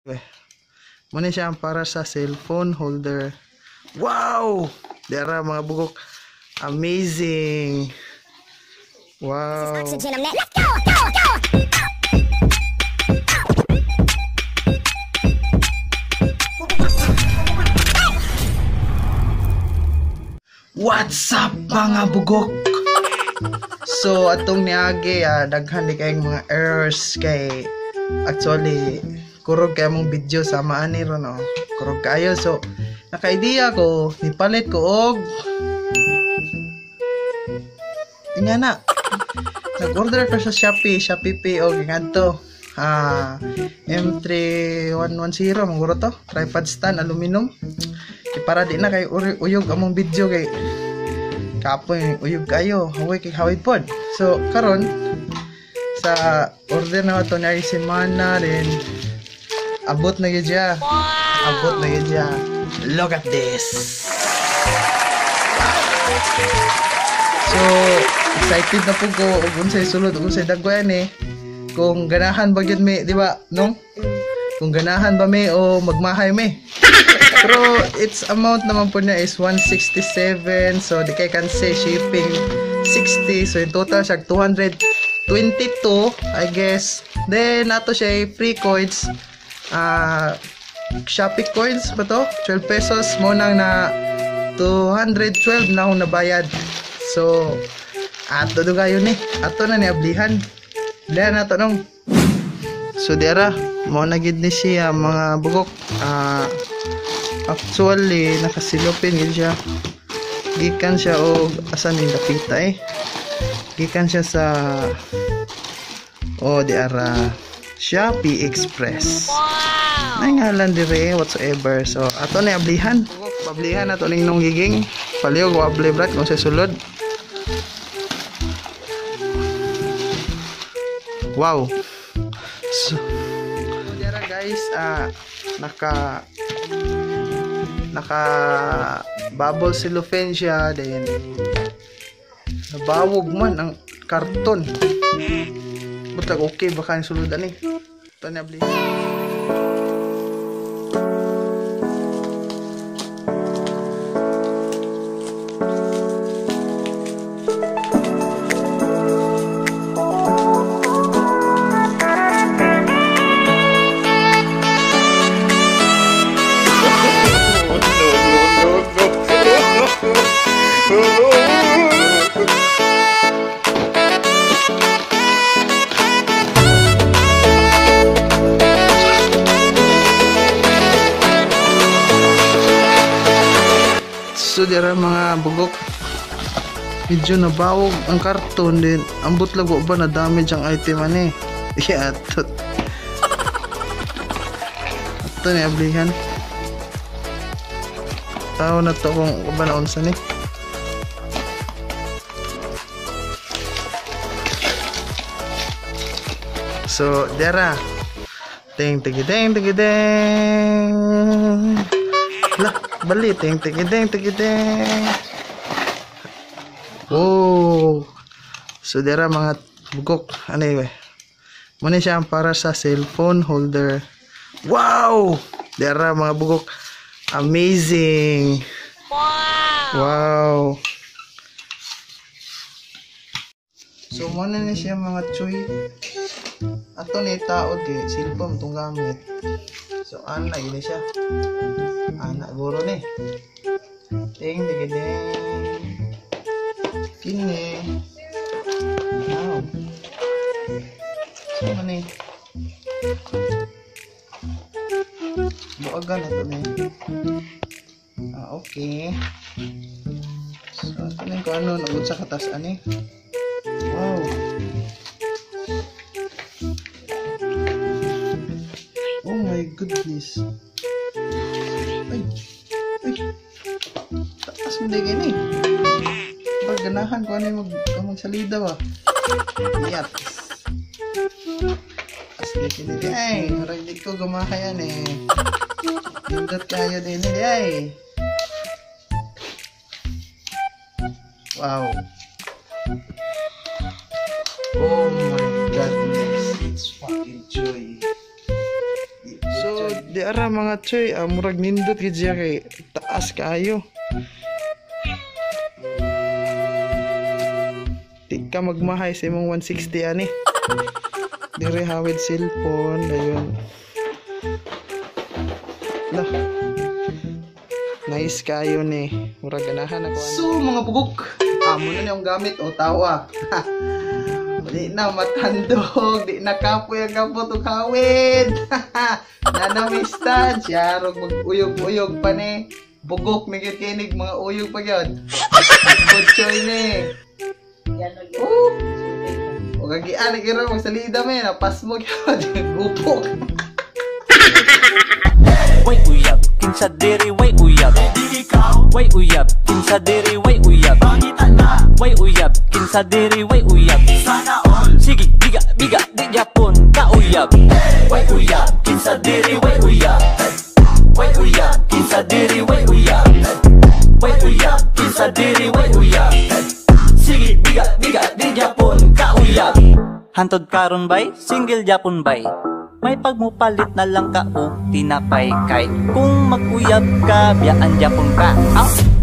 Muna siya ang para sa cellphone holder. Wow! Dara mga bugok. Amazing. Wow. Oxygen, I'm net. Let's go, go, go! What's up mga bugok? So atong niagi daghan di kayong mga errors kay actually kurog kay mong video sa maani ron, oh. Kurog kayo. So naka-idea ko, nipalit ko og nga na. Nag-order ko sa Shopee, Shopee Pay og ngadto. M3110 manguro to, tripod stand aluminum. Kay para di na kay uyog among video kay kapoy uyog kayo, haway kay hawid pod. So karon sa order na ato ni semana din abot na gyud siya. Abot na gyud siya. Look at this. So excited na po ko og unsay sulod ug unsay dagwayan eh. Kung ganahan ba gyud mi, di ba, nung? Kung ganahan ba mi o magmahay mi. Pero its amount naman po niya is 167. So di kay kanse shipping 60. So in total siya 222, I guess. Then nato siya free coins. Shopee coins ba to? 12 pesos mo nang na 212 na akong nabayad. So ato dugayon eh. Ato na ni ablihan. Ablihan nato nung. So dira mo na gid ni siya mga bugok. Actually nakasilupin gid siya. Gikan siya og asa ni dapita eh. Gikan siya sa oh di ara Shopee Express. Wow. Nay ngalan dire whatsoever. So ato na ablihan. Ablihan ato ning nung giging. Palihog wa abli brat kung sa sulod. Wow. So dira guys, naka bubble cellophane siya, then nabawog man ang karton. Butag okay baka ang sulod ani. Ito na abli. So dira mga bugok, medyo nabawog ang karton din. Ambot lang ba na damage ang item ani. Yeah, ato. Ato ni ablihan. Tao na to kung ba na unsa ni. So dira. Ting tigideng tigideng. Lah, bali ting tigideng tigideng. Oh. So dira mga bugok, ano eh. Muna siya ang para sa cellphone holder. Wow! Dira mga bugok. Amazing. Wow. Wow. So muna na siya mga chuy. Ato ni taod kay cellphone tong gamit. So ana gini siya. Ana guro ni. Ting tigideng. Kini. Wow. So mani. Buagan na to ni. Okay. So ato ni ko ano naud sa katas ani. Wow. Oh my goodness. Ay. Ay. Taas mo din gini. Pag ganahan ko ano yung magsalida ba. Yat. Taas din gini. Ay, marag di ko gumakayan eh. Nindot kayo din eh. Ay. Wow. Oh my goodness. It's fucking joy. So di ara, mga choy, ah, murag nindot gid siya kay taas kaayo. Di ka magmahay sa imong 160 ani. Dire hawid cellphone, ayun. Lah. Nice kayo ni. Murag ganahan ako. So mga bugok, amo na niyong gamit o tawa. Di na matandog, di na kapoy ang kapot og hawid. Nanamistad, siya rog mag-uyog-uyog pa ni. Bugok ni gyud kinig mga uyog pa gyud. Butchoy ni. Oh. O kagian na gyud magsalida me, napasmo gyud gupok. Way uyab, kinsa diri way uyab? Way uyab, kinsa diri way uyab? Way uyab, kinsa diri way uyab? Sige, biga, biga, di japon ka uyab. Way uyab, kinsa diri way uyab? Way uyab, kinsa diri way uyab? Way uyab, kinsa diri way uyab? Sige, biga, biga, di japon ka uyab. Hantod karon bay, single japon bay. May pagmupalit na lang ka og tinapay kay kung mag-uyab ka, biyaan japon ka. Aw!